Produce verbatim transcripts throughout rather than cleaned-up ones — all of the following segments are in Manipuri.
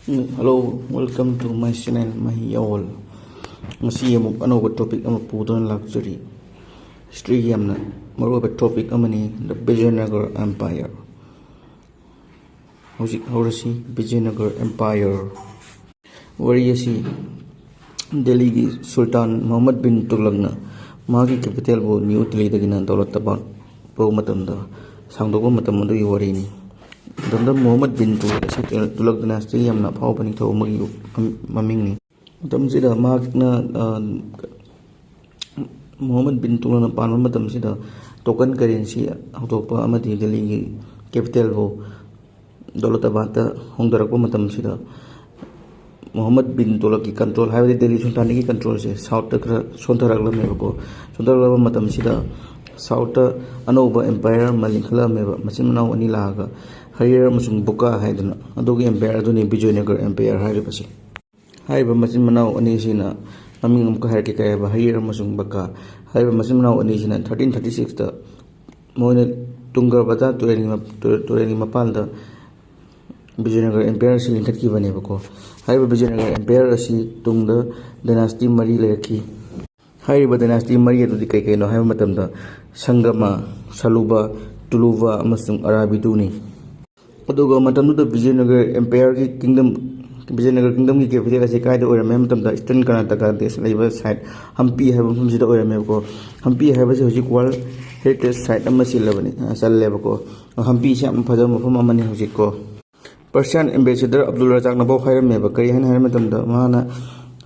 Hello, welcome to my channel, ꯃꯍꯩ ꯑꯋꯣꯜ꯫ ꯉꯁꯤ ꯑꯃꯨꯛ ꯑꯅꯧꯕ topic ꯑꯃ ꯄꯨꯗꯨꯅ ꯂꯥꯛꯆꯔꯤ꯫ Historyꯒꯤ ꯌꯥꯝꯅ ꯃꯔꯨꯑꯣꯏꯕ topic ꯑꯃꯅꯤ, the Vijayanagara Empire꯫ ꯍꯧꯖꯤꯛ ꯍꯧꯔꯁꯤ꯫ Vijayanagara Empire꯫ ꯋꯥꯔꯤ ꯑꯁꯤ ꯗꯦꯜꯂꯤꯒꯤ ꯁꯨꯜꯇꯥꯟ ꯃꯨꯍꯝꯃꯗ ꯕꯤꯟ ꯇꯨꯒꯂꯛꯅ ꯃꯍꯥꯛꯀꯤ capitalꯕꯨ ꯅ꯭ꯌꯨ ꯗꯦꯜꯂꯤꯗꯒꯤꯅ ꯗꯧꯂꯇꯥꯕꯥꯗ ꯐꯥꯎꯕ ꯃꯇꯝꯗ ꯁꯥꯡꯗꯣꯛꯄ ꯃꯇꯝ ꯑꯗꯨꯒꯤ ꯋꯥꯔꯤꯅꯤ꯫ ꯃꯇꯝꯗ ꯃꯨꯍꯝꯃꯗ ꯕꯤꯟ ꯇꯨꯒꯂꯛ ꯑꯁꯤ ꯇꯨꯒꯂꯛ dynastyꯒꯤ ꯌꯥꯝꯅ ꯑꯐꯥꯎꯕ ꯅꯤꯡꯊꯧ ꯑꯃꯒꯤ ꯃꯃꯤꯡꯅꯤ꯫ ꯃꯇꯝꯁꯤꯗ ꯃꯍꯥꯛꯅ, ꯑ, ꯃꯨꯍꯝꯃꯗ ꯕꯤꯟ ꯇꯨꯒꯂꯛꯅ ꯄꯥꯟꯕ ꯃꯇꯝꯁꯤꯗ token currency ꯍꯧꯗꯣꯛꯄ ꯑꯃꯗꯤ ꯗꯦꯜꯂꯤꯒꯤ capitalꯕꯨ ꯗꯧꯂꯇꯥꯕꯥꯗꯇ ꯍꯣꯡꯗꯔꯛꯄ ꯃꯇꯝꯁꯤꯗ ꯃꯨꯍꯝꯃꯗ ꯕꯤꯟ ꯇꯨꯒꯂꯛꯀꯤ control, ꯍꯥꯏꯕꯗꯤ ꯗꯦꯜꯂꯤ ꯁꯨꯜꯇꯥꯟꯒꯤ controlꯁꯦ southꯇ ꯈꯔ ꯁꯣꯟꯊꯔꯛꯂꯝꯃꯦꯕꯀꯣ꯫ ꯁꯣꯟꯊꯔꯛꯂꯕ ꯃꯇꯝꯁꯤꯗ southꯇ ꯑꯅꯧꯕ empire ꯑꯃ ꯂꯤꯡꯈꯠꯂꯛꯂꯝꯃꯦꯕ, ꯃꯆꯤꯟ ꯃꯅꯥꯎ ꯑꯅꯤ ꯂꯥꯛꯑꯒ, ꯍꯔꯤꯍꯔ ꯑꯃꯁꯨꯡ ꯕꯨꯀꯥ ꯍꯥꯏꯗꯅ꯫ ꯑꯗꯨꯒꯤ empire ꯑꯗꯨꯅꯤ ꯕꯤꯖꯣꯌꯅꯒꯔ empire ꯍꯥꯏꯔꯤꯕꯁꯦ꯫ ꯍꯥꯏꯔꯤꯕ ꯃꯆꯤꯟ ꯃꯅꯥꯎ ꯑꯅꯤꯁꯤꯅ, ꯃꯃꯤꯡ ꯑꯃꯨꯛꯀ ꯍꯥꯏꯔꯛꯀꯦ ꯀꯩ ꯍꯥꯏꯕ, ꯍꯔꯤꯍꯔ ꯑꯃꯁꯨꯡ ꯕꯨꯀꯥ꯫ ꯍꯥꯏꯔꯤꯕ ꯃꯆꯤꯟ ꯃꯅꯥꯎ ꯑꯅꯤꯁꯤꯅ thirteen thirty sixꯇ ꯃꯣꯏꯅ ꯇꯨꯡꯒ꯭ꯔꯕꯇꯥ ꯇꯨꯔꯦꯜꯒꯤ ꯃ-, ꯇꯨ-, ꯇꯨꯔꯦꯜꯒꯤ ꯃꯄꯥꯟꯗ ꯕꯤꯖꯣꯌꯅꯒꯔ empire ꯑꯁꯤ ꯂꯤꯡꯈꯠꯈꯤꯕꯅꯦꯕꯀꯣ꯫ ꯍꯥꯏꯔꯤꯕ ꯕꯤꯖꯣꯌꯅꯒꯔ empire ꯑꯁꯤ ꯇꯨꯡꯗ dynasty ꯃꯔꯤ ꯂꯩꯔꯛꯈꯤ꯫ ꯍꯥꯏꯔꯤꯕ dynasty ꯃꯔꯤ ꯑꯗꯨꯗꯤ ꯀꯩ ꯀꯩꯅꯣ ꯍꯥꯏꯕ ꯃꯇꯝꯗ, ꯁꯪꯒꯃ, ꯁꯂꯨꯕ, ꯇꯨꯂꯨꯕ ꯑꯃꯁꯨꯡ ꯑꯔꯥꯕꯤꯗꯨꯅꯤ꯫ ꯑꯗꯨꯒ ꯃꯇꯝꯗꯨꯗ ꯕꯤꯖꯣꯌꯅꯒꯔ empireꯒꯤ kingdom, ꯕꯤꯖꯣꯌꯅꯒꯔ kingdomꯒꯤ capital ꯑꯁꯤ ꯀꯥꯏꯗ ꯑꯣꯏꯔꯝꯃꯦ ꯍꯥꯏꯕ ꯃꯇꯝꯗ, eastern Karnataka ꯗ ꯂꯩꯕ site ꯍꯝꯄꯤ ꯍꯥꯏꯕ ꯃꯐꯝꯁꯤꯗ ꯑꯣꯏꯔꯝꯃꯦꯕꯀꯣ꯫ ꯍꯝꯄꯤ ꯍꯥꯏꯕꯁꯤ ꯍꯧꯖꯤꯛ World Heritage Site ꯑꯃ ꯁꯤꯜꯂꯕꯅꯤ, ꯑ, ꯆꯜꯂꯦꯕꯀꯣ꯫ ꯍꯝꯄꯤꯁꯤ ꯌꯥꯝ ꯐꯖꯕ ꯃꯐꯝ ꯑꯃꯅꯤ ꯍꯧꯖꯤꯛꯀꯣ꯫ Persian ambassador ꯑꯕꯗꯨꯜ ꯔꯖꯥꯛꯅꯐꯥꯎ ꯍꯥꯏꯔꯝꯃꯦꯕ, ꯀꯔꯤ ꯍꯥꯏꯅ ꯍꯥꯏꯕ ꯃꯇꯝꯗ, ꯃꯥꯅ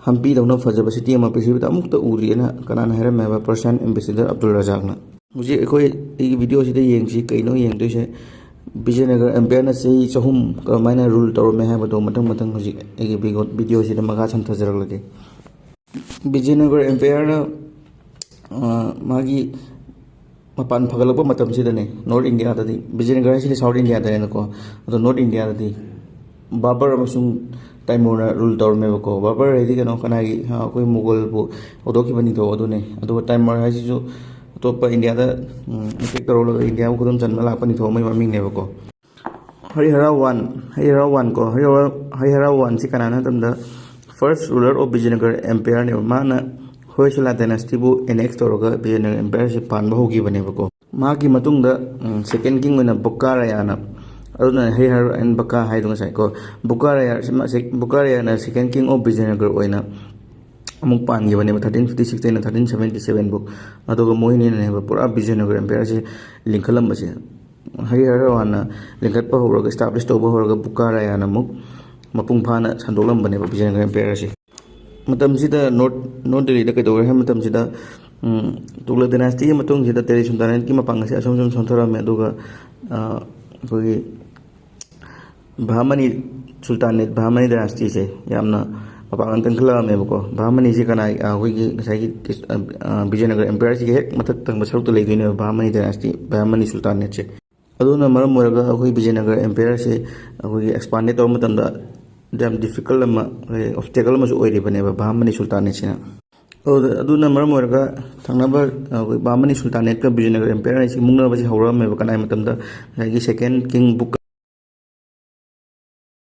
ꯍꯝꯄꯤꯗꯧꯅ ꯐꯖꯕ city ꯑꯃ ꯄ꯭ꯔꯤꯊꯤꯕꯤꯗ ꯑꯃꯨꯛꯇ ꯎꯗ꯭ꯔꯤꯑꯅ ꯀꯅꯥꯅ ꯍꯥꯏꯔꯝꯃꯦꯕ? Persian ambassador Abdul ꯔꯖꯥꯛꯅ꯫ ꯍꯧꯖꯤꯛ ꯑꯩꯈꯣꯏ ꯑꯩꯒꯤ video ꯁꯤꯗ ꯌꯦꯡꯁꯤ, ꯀꯩꯅꯣ ꯌꯦꯡꯗꯣꯏꯁꯦ, ꯕꯤꯖꯌꯅꯒꯔ empireꯅ ꯆꯍꯤ ꯆꯍꯨꯝ ꯀꯃꯥꯏꯅ rule ꯇꯧꯔꯝꯃꯦ ꯍꯥꯏꯕꯗꯣ ꯃꯊꯪ ꯃꯊꯪ ꯍꯧꯖꯤꯛ ꯑꯩꯒꯤ video, video ꯁꯤꯗ ꯃꯈꯥ ꯁꯝꯊꯖꯔꯛꯂꯒꯦ꯫ ꯕꯤꯖꯌꯅꯒꯔ empireꯅ, ꯑ, ꯃꯥꯒꯤ ꯃꯄꯥꯟ ꯐꯒꯠꯂꯛꯄ ꯃꯇꯝꯁꯤꯗꯅꯦ, North Indiaꯗꯗꯤ, ꯕꯤꯖꯌꯅꯒꯔ ꯍꯥꯏꯁꯤꯗꯤ South Indiaꯗꯅꯦꯅꯀꯣ, ꯑꯗꯣ North Indiaꯗꯗꯤ ꯕꯥꯕꯔ ꯑꯃꯁꯨꯡ ꯇꯥꯏꯃꯨꯔꯅ rule ꯇꯧꯔꯝꯃꯦꯕꯀꯣ꯫ ꯕꯥꯕꯔ ꯍꯥꯏꯗꯤ ꯀꯩꯅꯣ, ꯀꯅꯥꯒꯤ, ꯑ, ꯑꯩꯈꯣꯏ ꯃꯨꯒꯜꯕꯨ ꯍꯧꯗꯣꯛꯈꯤꯕ ꯅꯤꯡꯊꯧ ꯑꯗꯨꯅꯦ꯫ ꯑꯗꯨꯒ ꯇꯥꯏꯃꯨꯔ ꯍꯥꯏꯁꯤꯁꯨ ꯑꯇꯣꯞꯄ ꯏꯟꯗꯤꯌꯥꯗ, ꯎꯝ, attack ꯇꯧꯔꯛꯂꯒ ꯏꯟꯗꯤꯌꯥꯕꯨ ꯈꯨꯗꯨꯝ ꯆꯟꯕ ꯂꯥꯛꯄ ꯅꯤꯡꯊꯧ ꯑꯃꯒꯤ ꯃꯃꯤꯡꯅꯦꯕꯀꯣ꯫ ꯍꯔꯤꯍꯔ one, ꯍꯔꯤꯍꯔ one ꯀꯣ, ꯍꯔꯤꯍꯔ ꯍꯔꯤꯍꯔ ꯋꯥꯟꯁꯤ ꯀꯅꯥꯅꯣ ꯍꯥꯏ ꯃꯇꯝꯗ first ruler of Vijayanagar Empireꯅꯦꯕ꯫ ꯃꯥꯅ ꯍꯣꯏꯁꯂꯥ dynasty ꯕꯨ annex ꯇꯧꯔꯒ ꯕꯤꯖꯌꯅꯒꯔ Empireꯁꯤ ꯄꯥꯟꯕ ꯍꯧꯈꯤꯕꯅꯦꯕꯀꯣ꯫ ꯃꯥꯒꯤ ꯃꯇꯨꯡꯗ second king ꯑꯣꯏꯅ ꯕꯨꯀꯥꯔꯥꯌꯥꯅ, ꯑꯗꯨꯅ ꯍꯔꯤꯍꯔ and ꯕꯀꯥ ꯍꯥꯏꯗꯣ ꯉꯁꯥꯏ ꯀꯣ, ꯕꯨꯀꯥꯔꯥꯌꯥ, ꯕꯨꯀꯥꯔꯥꯌꯥꯅ second king of Vijayanagar ꯑꯣꯏꯅ ꯑꯃꯨꯛ ꯄꯥꯟꯈꯤꯕꯅꯦꯕ ꯊꯥꯔꯇꯤꯟ ꯐꯤꯐꯇꯤ ꯁꯤꯛꯁꯇꯩꯅ ꯊꯥꯔꯇꯤꯟ ꯁꯚꯦꯟꯇꯤ ꯁꯚꯦꯟ ꯐꯥꯎ꯫ ꯑꯗꯨꯒ ꯃꯣꯏꯅꯤꯅꯅꯦꯕ ꯄꯨꯔꯥ ꯕꯤꯖꯌꯅꯒꯔ Empireꯁꯦ ꯂꯤꯡꯈꯠꯂꯝꯕꯁꯦ꯫ ꯍꯔꯤꯍꯔ ꯋꯥꯟꯅ ꯂꯤꯡꯈꯠꯄ ꯍꯧꯔꯒ, establish ꯇꯧꯕ ꯍꯧꯔꯒ, ꯕꯨꯀꯥꯔꯥꯌꯥꯅ ꯑꯃꯨꯛ ꯃꯄꯨꯡ ꯐꯥꯅ ꯁꯟꯗꯣꯛꯂꯝꯕꯅꯦꯕ ꯕꯤꯖꯌꯅꯒꯔ Empireꯁꯦ꯫ ꯃꯇꯝꯁꯤꯗ North, North Delhiꯗ ꯀꯩꯗꯧꯔꯦ ꯍꯥꯏꯕ ꯃꯇꯝꯁꯤꯗ, ꯎꯝ, ꯇꯨꯒ꯭ꯂꯛ dynastyꯒꯤ ꯃꯇꯨꯡꯁꯤꯗ ꯗꯦꯜꯂꯤ ꯁꯨꯜꯇꯥꯅꯦꯠꯀꯤ ꯃꯄꯥꯡꯒꯜꯁꯦ ꯑꯁꯨꯝ ꯁꯨꯝ ꯁꯣꯟꯊꯔꯝꯃꯦ꯫ ꯑꯗꯨꯒ, ꯑ, ꯑꯩꯈꯣꯏꯒꯤ ꯕꯍꯃꯅꯤ ꯁꯨꯜꯇꯥꯅꯦꯠ, ꯕꯍꯃꯅꯤ dynastyꯁꯦ ꯌꯥꯝꯅ ꯃꯄꯥꯡꯒꯜ ꯀꯟꯈꯠꯂꯛꯑꯝꯃꯦꯕꯀꯣ꯫ ꯕꯍꯃꯅꯤꯁꯦ ꯀꯅꯥ, ꯑ, ꯑꯩꯈꯣꯏꯒꯤ ꯉꯁꯥꯏꯒꯤ ꯀꯤꯁ-, ꯑ, ꯑ, ꯕꯤꯖꯌꯅꯒꯔ Empireꯁꯤꯒꯤ ꯍꯦꯛ ꯃꯊꯛ ꯊꯪꯕ ꯁꯔꯨꯛꯇ ꯂꯩꯗꯣꯏꯅꯦꯕ ꯕꯍꯃꯅꯤ dynasty, ꯕꯍꯃꯅꯤ ꯁꯨꯜꯇꯥꯅꯦꯠꯁꯦ꯫ ꯑꯗꯨꯅ ꯃꯔꯝ ꯑꯣꯏꯔꯒ ꯑꯩꯈꯣꯏ ꯕꯤꯖꯌꯅꯒꯔ Empireꯁꯦ ꯑꯩꯈꯣꯏꯒꯤ expand ꯇꯧꯕ ꯃꯇꯝꯗ ꯌꯥꯝ difficult ꯑꯃ, ꯑꯩꯈꯣꯏ obstacle ꯑꯃꯁꯨ ꯑꯣꯏꯔꯤꯕꯅꯦꯕ ꯕꯍꯃꯅꯤ ꯁꯨꯜꯇꯥꯅꯦꯠꯁꯤꯅ꯫ ꯑꯗꯨ-, ꯑꯗꯨꯅ ꯃꯔꯝ ꯑꯣꯏꯔꯒ ꯊꯪꯅꯕ, ꯑꯩꯈꯣꯏ ꯕꯍꯃꯅꯤ ꯁꯨꯜꯇꯥꯅꯦꯠꯀ ꯕꯤꯖꯌꯅꯒꯔ Empire ꯑꯅꯤꯁꯤ ꯃꯨꯛꯅꯕꯁꯤ ꯍꯧꯔꯛꯑꯝꯃꯦꯕ꯫ ꯀꯅꯥꯏ ꯃꯇꯝꯗ? ꯉꯁꯥꯏꯒꯤ second king ꯕꯨꯀꯥ